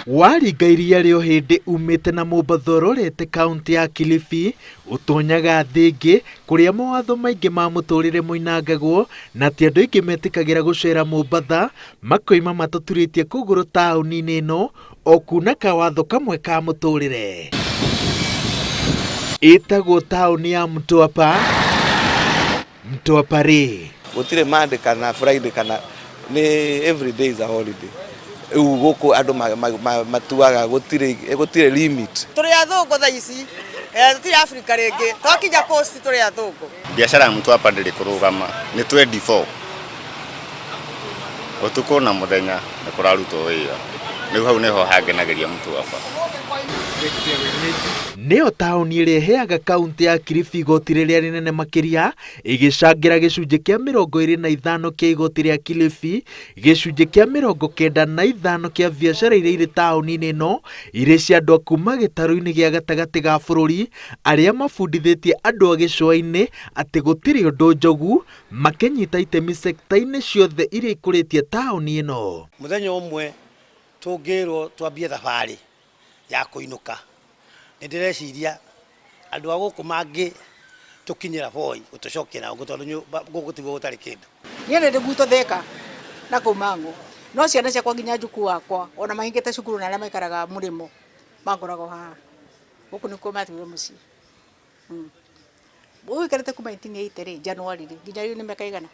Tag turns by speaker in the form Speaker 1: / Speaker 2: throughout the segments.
Speaker 1: Waringa iria rĩa ũhĩndĩ umĩte na Mombatha ũrorete kaũntĩ ya Kilifi, ũtonyaga thĩ ĩngĩ kũrĩa mawatho maingĩ ma mũtũrĩre moinangagwo na ti andũ aingĩ metĩkagĩra gũcera Mombatha, makoima matũturĩtie kũgũrũ taũni-inĩ ĩno o kuna kawatho kamwe ka mũtũrĩre. Ĩtagwo taũni ya Mtwapa, Mtwapa rĩ.
Speaker 2: Gũtirĩ Monday kana Friday kana nĩ every day is a holiday. Rĩu gũkũ andũ matuaga gũtirĩ gũtirĩ limit.
Speaker 3: Tũrĩ athũngũ thaa ici, tũtirĩ Africa rĩngĩ, twakinya coast tũrĩ athũngũ.
Speaker 4: Biacara ya Mtwapa ndĩrĩ kũrũgama, nĩ 24 ũtukũ na mũthenya nĩ kũrarutwo wĩra. Rĩu hau nĩho hangenagĩria Mtwapa.
Speaker 1: Nĩyo taũni ĩrĩa ĩheaga kaũntĩ ya Kilifi igoti rĩrĩa rĩnene makĩria, ĩgĩcangĩra gĩcunjĩ kĩa 25 kĩa igoti rĩa Kilifi, gĩcunjĩ kĩa 95 kĩa biacara iria irĩ taũni-inĩ ĩno irĩ cia andũ a kuma gĩtarũ-inĩ gĩa gatagatĩ ga bũrũri arĩa mabundithĩtie andũ a gĩcũa-inĩ atĩ gũtirĩ ũndũ njogu makĩnyita itemi sekta-inĩ ciothe iria ikũrĩtie taũni ĩno.
Speaker 5: Mũthenya ũmwe tũngĩrwo twambie thabarĩ ya kũinũka, nĩ ndĩreciria andũ a gũkũ mangĩtũkinyĩra Voi gũtũcokia na gũkũ tondũ gũkũ tiguo gũtarĩ kĩndũ.
Speaker 6: Niĩ nĩ ndĩ gwitũ Thĩka na kũu Mang'u, no ciana ciakwa nginya njukuu wakwa ona mahingĩte cukuru na arĩa maikaraga mũrĩmo mangoragwo haha. Gũkũ nĩkuo matũire mũciĩ. Ũikarĩte kuma 1980 rĩ, January rĩ, nginya rĩu nĩ mĩaka ĩigana?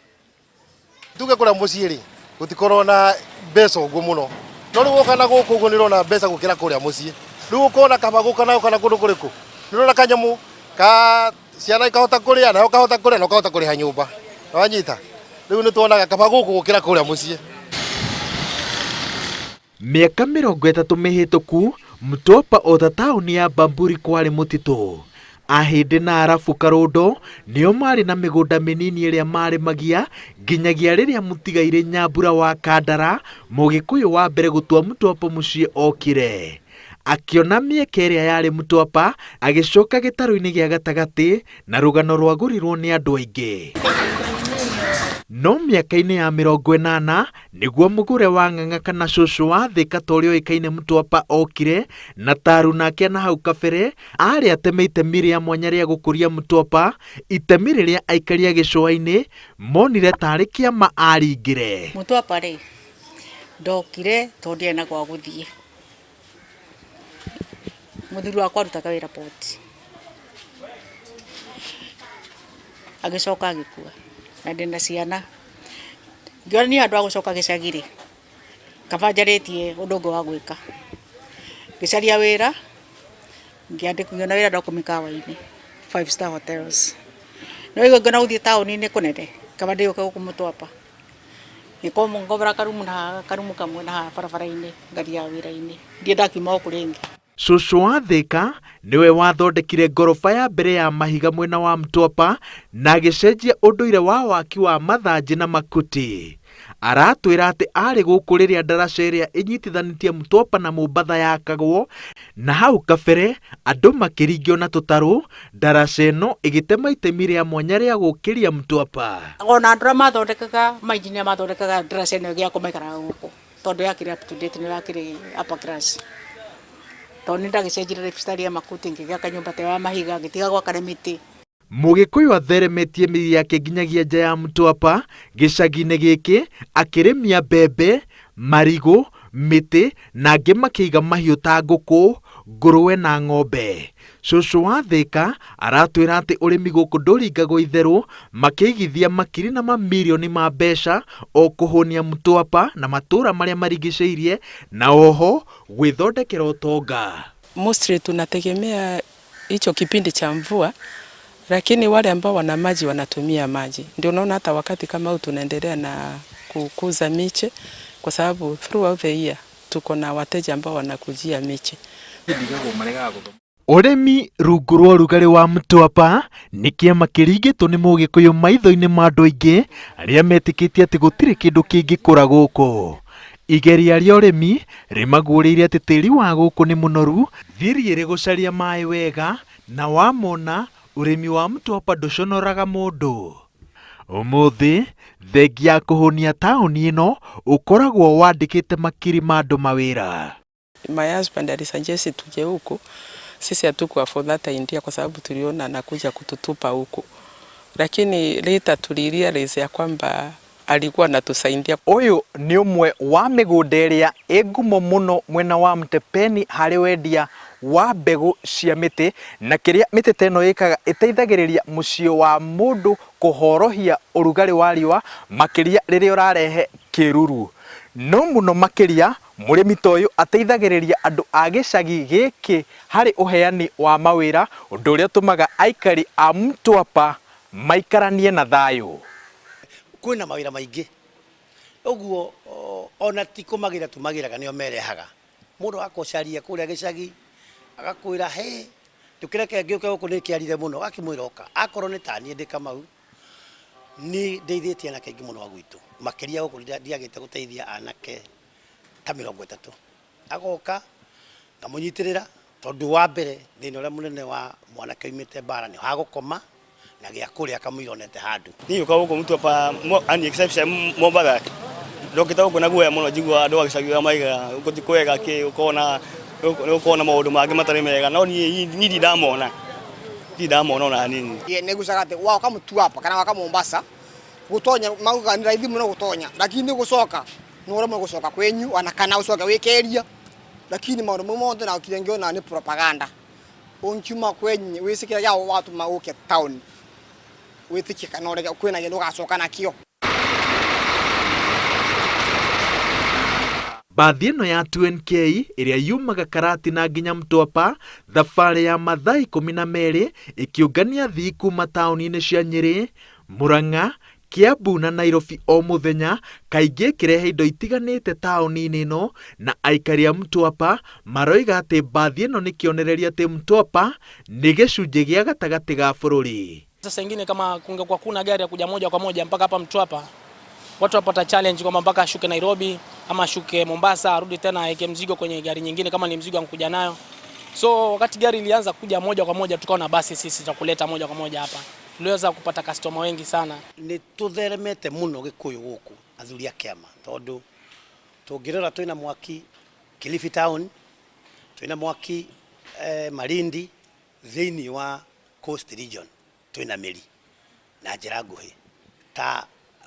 Speaker 7: Tuge kũrĩa mũciĩ rĩ, gũtikoragwo na mbeca ũguo mũno, no rĩu woka na gũkũ ũguo nĩ ũrona mbeca gũkĩra kũrĩa mũciĩ. Rĩu ũkona kaba gũka na kana kũndũ kũrĩkũ? Nĩ ũrona kanyamũ ka ciana ikahota kũrĩa nawe ũkahota kũrĩa na ũkahota kũrĩha nyũmba. Nĩ wanyita? Rĩu nĩ tuonaga kaba gũkũ gũkĩra kũrĩa mũciĩ.
Speaker 1: Mĩaka 30 mĩhĩtũku, Mtwapa o ta taũni ya Bamburi kwarĩ mũtitũ. Ahĩndĩ na Arabu Karũndo nĩo maarĩ na mĩgũnda mĩnini ĩrĩa maarĩmagia nginyagia rĩrĩa mũtigairĩ Nyambura wa Kandara, Mũgĩkũyũ wa mbere gũtua Mtwapa mũciĩ okire. Akĩona mĩeke ĩrĩa yarĩ Mtwapa agĩcoka gĩtarũ-inĩ gĩa gatagatĩ na rũgano rwagũrirwo nĩ andũ aingĩ. No mĩaka-inĩ ya 80 nĩguo mũgũre wa ng'ang'a kana cũcũ wa Thĩka ta ũrĩa ũĩkaine Mtwapa okire na Taru nake na hau kabere arĩ ateme itemi rĩa mwanya rĩa gũkũria Mtwapa, itemi rĩrĩa aikari a gĩcũa-inĩ monire tarĩ kĩama aringire.
Speaker 6: Mtwapa rĩ, ndokire tondũ ndiarĩ na gwa gũthiĩ. Mũthuri wakwa arutaga wĩra port, agĩcoka agĩkua na ndĩna ciana. Ngĩona niĩ handũ ha gũcoka gĩcagi rĩ, kaba njarĩtie ũndũ ũngĩ wa gwĩka. Ngĩcaria wĩra, ngĩandĩkwo ngĩona wĩra ndokwo mĩkawa-inĩ, Five Star Hotels. No rĩu ngĩona gũthiĩ taũni-inĩ kũnene, kaba ndĩũke gũkũ Mũtwapa. Ngomboraga karumu na haha karumu kamwe na haha barabara-inĩ ngathiaga wĩra-inĩ ndirĩ ndakiuma gũkũ rĩngĩ.
Speaker 1: Cũcũ wa Thĩka nĩwe wathondekire ngoroba ya mbere ya mahiga mwena wa Mtwapa na agĩcenjia ũndũire wa waki wa mathanjĩ na makuti. Aratwĩra atĩ arĩ gũkũ rĩrĩa ndaraca ĩrĩa ĩnyitithanĩtie Mtwapa na Mombatha yakagwo Na hau kabere andũ makĩringio na tũtarũ, ndaraca ĩno ĩgĩtema itemi rĩa mwanya rĩa gũkĩria Mtwapa.
Speaker 6: Ona andũ arĩa mathondekaga ma engineer mathondekaga ndaraca ĩno ĩgĩakwo maikaraga gũkũ tondũ yakĩrĩ up to date nĩ yakĩrĩ upper class. Tondũ nĩ ndagĩcenjirie lifestyle ya makuti ngĩgĩaka nyũmba ta ĩyo ya mahiga ngĩtiga gwaka na mĩtĩ.
Speaker 1: Mũgĩkũyũ atheremetie mĩri yake nginyagia nja ya Mtwapa gĩcagi-inĩ gĩkĩ akĩrĩmia mbembe, marigũ, mĩtĩ na angĩ makĩiga mahiũ ta ngũkũ, ngũrũwe na ng'ombe. Cũcũ wa Thĩka aratwĩra atĩ ũrĩmi gũkũ ndũringagwo itherũ makĩigithia makiri na mamirioni ma mbeca o kũhũnia Mtwapa na matũra marĩa marigicĩirie na oho gwĩthondekera ũtonga.
Speaker 8: Mostly tunategemea hicho kipindi cha mvua, lakini wale ambao wana maji wanatumia maji. Ndio unaona hata wakati kama huu tunaendelea na kukuza miche kwa sababu throughout the year tuko na wateja ambao wanakujia miche.
Speaker 1: Ũrĩmi rungu rwa ũrugarĩ wa Mtwapa nĩ kĩama kĩringĩtwo nĩ Mũgĩkũyũ maitho-inĩ ma andũ aingĩ arĩa metĩkĩtie atĩ gũtirĩ kĩndũ kĩngĩkũra gũkũ. Igeria rĩa ũrĩmi rĩmaguũrĩirie atĩ tĩri wa gũkũ nĩ mũnoru, thiri ĩrĩ gũcaria maĩ wega, na wamona, ũrĩmi wa Mtwapa ndũconoraga mũndũ. Ũmũthĩ, thengia ya kũhũnia taũni ĩno, ũkoragwo wandĩkĩte makiri ma andũ mawĩra.
Speaker 8: My husband alisuggest tuje huku, sisi hatukuwa for that idea kwa sababu tuliona anakuja kututupa huku, lakini later tulirealize ya kwamba alikuwa anatusaidia.
Speaker 1: Ũyũ nĩ ũmwe wa mĩgũnda ĩrĩa ĩ ngumo mũno mwena wa Mtepeni harĩ wendia wa mbegũ cia mĩtĩ, na kĩrĩa mĩtĩ ta ĩno ĩkaga ĩteithagĩrĩria mũciĩ wa mũndũ kũhorohia ũrugarĩ wa riũa makĩria rĩrĩa ũrarehe kĩruru. No mũno makĩria mũrĩmi ta ũyũ ateithagĩrĩria andũ a gĩcagi gĩkĩ harĩ ũheani wa mawĩra, ũndũ ũrĩa ũtũmaga aikari a Mtwapa maikaranie na thayũ.
Speaker 5: Kwĩna mawĩra maingĩ ũguo ona ti kũmagĩra tumagĩraga nĩo merehaga mũndũ agakũcaria kũrĩa gĩcagi agakwĩra he ndũkĩreke ngĩũke gũkũ nĩkĩarire mũno agakĩmwĩra oka akorwo nĩ ta niĩ ndĩ Kamau ni ndeithĩtie anake aingĩ mũno a gwitũ makĩria gũkũ ndiagĩte gũteithia anake ta 30 agoka ngamũnyitĩrĩra tondũ wa mbere thĩna ũrĩa mũnene wa mwanake oimĩte mbara nĩ ha gũkoma na gĩa kũrĩa kamũira onete handũ.
Speaker 9: Niĩ ngĩũka gũkũ Mtwapa ani exception Mombatha ndokĩte gũkũ na guoya mũno njigua andũ a gĩcagi ũrĩa maigaga gũkũ ti kwega kĩ ũkona ũkona maũndũ mangĩ matarĩ mega no niĩ ndirĩ ndamona ndirĩ ndamona ona hanini.
Speaker 10: Nĩgucaga atĩ waoka Mtwapa kana waka Mombasa gũtonya maugaga nĩ raithi mũno gũtonya lakini gũcoka nĩ ũremwo gũcoka kwenyu ona kana ũcoke wĩkeria lakini maũndũ mau mothe na kĩrĩa ngĩona nĩ propaganda ũngiuma kwenyu wĩcĩ kĩrĩa gĩa watũma ũke town wĩtĩkie kana ũrege kwĩna kĩndũ ũgacoka nakĩo.
Speaker 1: Mbathi ĩno ya 2NK ĩrĩa yumaga Karatina nginya Mtwapa thabarĩ ya mathaa 12 ĩkĩũngania athii kuma taũni-inĩ cia Nyĩrĩ, Murang'a, Kiambu na Nairobi o mũthenya, kaingĩ ĩkĩrehe indo itiganĩte taũni-inĩ ĩno, na aikari a Mtwapa maroiga atĩ mbathi ĩno nĩ kĩonereria atĩ Mtwapa nĩ gĩcunjĩ gĩa gatagatĩ ga bũrũri.
Speaker 11: Sasa ingine kama kungekuwa kuna gari ya kuja moja kwa moja mpaka hapa Mtwapa, watu wapata challenge kwamba mpaka ashuke Nairobi ama ashuke Mombasa arudi tena aeke mzigo kwenye gari nyingine kama ni mzigo ankuja nayo. So wakati gari ilianza kuja moja kwa moja tukaona basi sisi tutakuleta moja kwa moja hapa. Tuliweza kupata customer wengi sana.
Speaker 5: Nĩ tũtheremete mũno Gĩkũyũ gũkũ athuri a kĩama tondũ tũngĩrora twĩna mwaki Kilifi town, twĩna mwaki Malindi, thĩinĩ wa Coast region twĩna mĩri na njĩra nguhĩ ta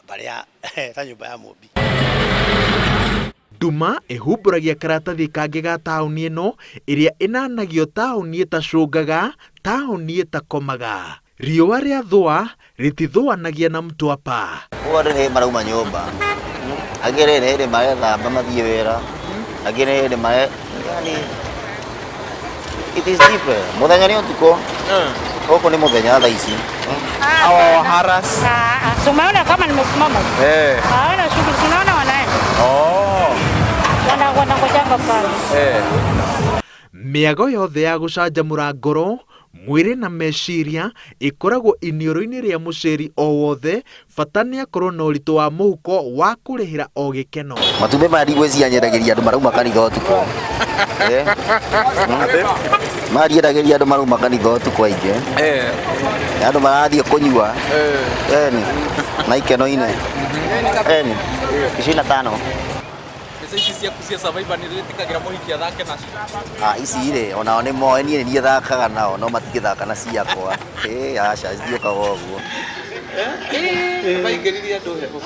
Speaker 5: barĩa ta nyũmba ya Mũmbi.
Speaker 1: Nduma ĩhumbũragia karatathi kangĩ ga taũni ĩno ĩrĩa ĩnanagio taũni ĩtacũngaga, taũni ĩtakomaga. Riũa rĩathũa rĩtithũanagia na Mtwapa.
Speaker 12: Koguo andũ nĩ marauma nyũmba, angĩ nĩ hĩndĩ marethamba mathiĩ wĩra, angĩ nĩ hĩndĩ mare yani it is different. Mũthenya nĩ ũtukũ, gũkũ nĩ mũthenya thaa ici.
Speaker 6: Si umeona kama nimesimama? Hawana shughuli, si unaona wanaenda. Wanangojanga pale.
Speaker 1: Mĩago yothe ya gũcanjamũra ngoro, mwĩrĩ na meciria ĩkoragwo iniũrũ-inĩ rĩa mũcĩri o wothe, bata nĩ akorwo na ũritũ wa mũhuko wa kũrĩhĩra o gĩkeno.
Speaker 12: Matumbĩ maya ndigwĩciria nyendagĩria andũ marauma kanitha ũtukũ. Maya ndiendagĩria andũ marauma kanitha ũtukũ aingĩ. Andũ marathiĩ kũnyua. Eni. Na ikeno-inĩ. Eni. 25.
Speaker 13: Mbeca ici ciaku cia Survivor nĩ wĩtĩkagĩra mũhiki athake nacio?
Speaker 12: Ici rĩ, onao nĩ moĩ niĩ nĩ niĩ thakaga nao, no matingĩthaka na ciakwa. Aca, citiũkaga ũguo.
Speaker 2: Maingĩririe andũ heho.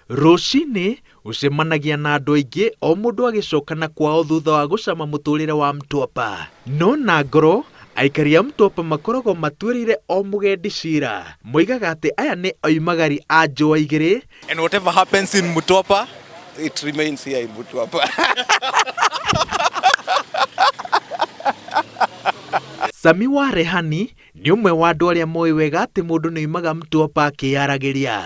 Speaker 1: Rũcinĩ ũcemanagia na andũ aingĩ o mũndũ agĩcoka na kwao thutha wa gũcama mũtũrĩre wa Mtwapa. No na ngoro aikari a Mtwapa makoragwo matuĩrĩire o mũgendi cira. Moigaga atĩ aya nĩ oimagari a njũa igĩrĩ.
Speaker 13: And whatever happens in Mtwapa,
Speaker 2: it remains here in Mtwapa.
Speaker 1: Sami wa Rehani nĩ ũmwe wa andũ arĩa moĩ wega atĩ mũndũ nĩ oimaga Mtwapa akĩyaragĩria.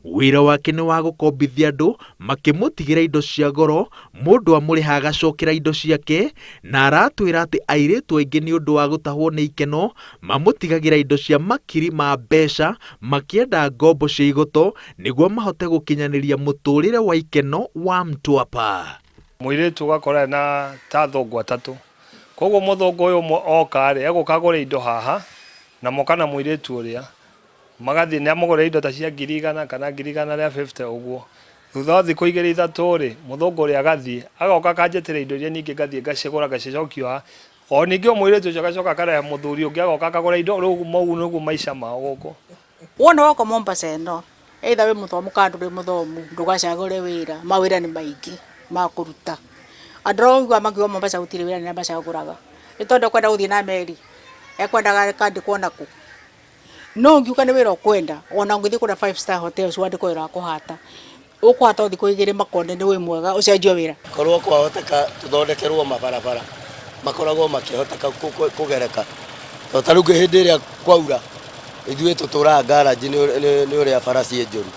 Speaker 1: Wĩra wake nĩ wa gũkombithia andũ makĩmũtigĩra indo cia goro, mũndũ amũrĩha agacokera indo ciake, na aratwĩra atĩ airĩtu aingĩ nĩ ũndũ wa gũtahwo nĩ ikeno mamũtigagĩra indo cia makiri ma mbeca makĩenda ngombo cia igoto nĩguo mahote gũkinyanĩria mũtũrĩre wa ikeno wa Mtwapa.
Speaker 14: Mũirĩtu ũgakora na ta athũngũ atatũ, koguo mũthũngũ ũyũ ũmwe oka rĩ egũka agũre indo haha na moka na mũirĩtu ũrĩa magathiĩ nĩ amũgũrĩra indo ta cia 100,000 kana 150,000 ũguo. Thutha wa thikũ igĩrĩ ithatũ rĩ, mũthũngũ ũrĩa agathiĩ, agoka akanjĩtĩra indo iria ningĩ ngathiĩ ngacigũra ngacicokia haha. O ningĩ o mũirĩtu ũcio agacoka akarehe mũthuri ũngĩ agoka akagũra indo, rĩu mau nĩguo maica mao gũkũ.
Speaker 6: Wona woka Mombasa ĩno, either wĩ mũthomu kana ndũrĩ mũthomu, ndũgacagũre wĩra, mawĩra nĩ maingĩ ma kũruta. Andũ arĩa ũiguaga makiuga Mombasa gũtirĩ wĩra nĩ arĩa macagũraga. Nĩ tondũ ekwenda gũthiĩ na meri, ekwendaga akandĩkwo nakũ. No ũngiuga nĩ wĩra ũkwenda, ona ũngĩthiĩ kũrĩa five star hotels wandĩkwo wĩra wa kũhata, ũkũhata o thikũ igĩrĩ makone nĩ wĩ mwega ũcenjio wĩra.
Speaker 15: Korwo kwahoteka tũthondekerwo mabarabara makoragwo makĩhoteka kũgereka, tondũ ta rĩu hĩndĩ ĩrĩa kwaura ithuĩ tũtũraga garage nĩ ũrĩa bara ciĩ njũru.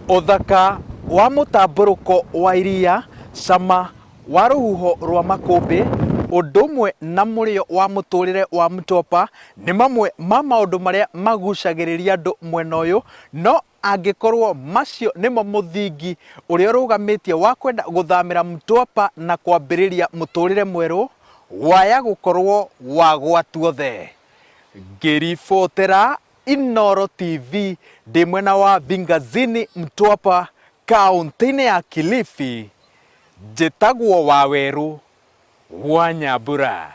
Speaker 1: Ũthaka wa mũtambũrũko wa iria, cama wa rũhuho rwa makũmbĩ, ũndũ ũmwe na mũrĩo wa mũtũrĩre wa Mtwapa nĩ mamwe ma maũndũ marĩa magucagĩrĩria andũ mwena ũyũ, no angĩkorwo macio nĩmo mũthingi ũrĩa ũrũgamĩtie wa kwenda gũthamĩra Mtwapa na kwambĩrĩria mũtũrĩre mwerũ, waya gũkorwo wa gwatuothe. Ngĩribotera Inooro TV ndĩ mwena wa Vingazini Mtwapa, kaũntĩ-inĩ ya Kilifi, Njĩtagwo Wawerũ wa Nyambura.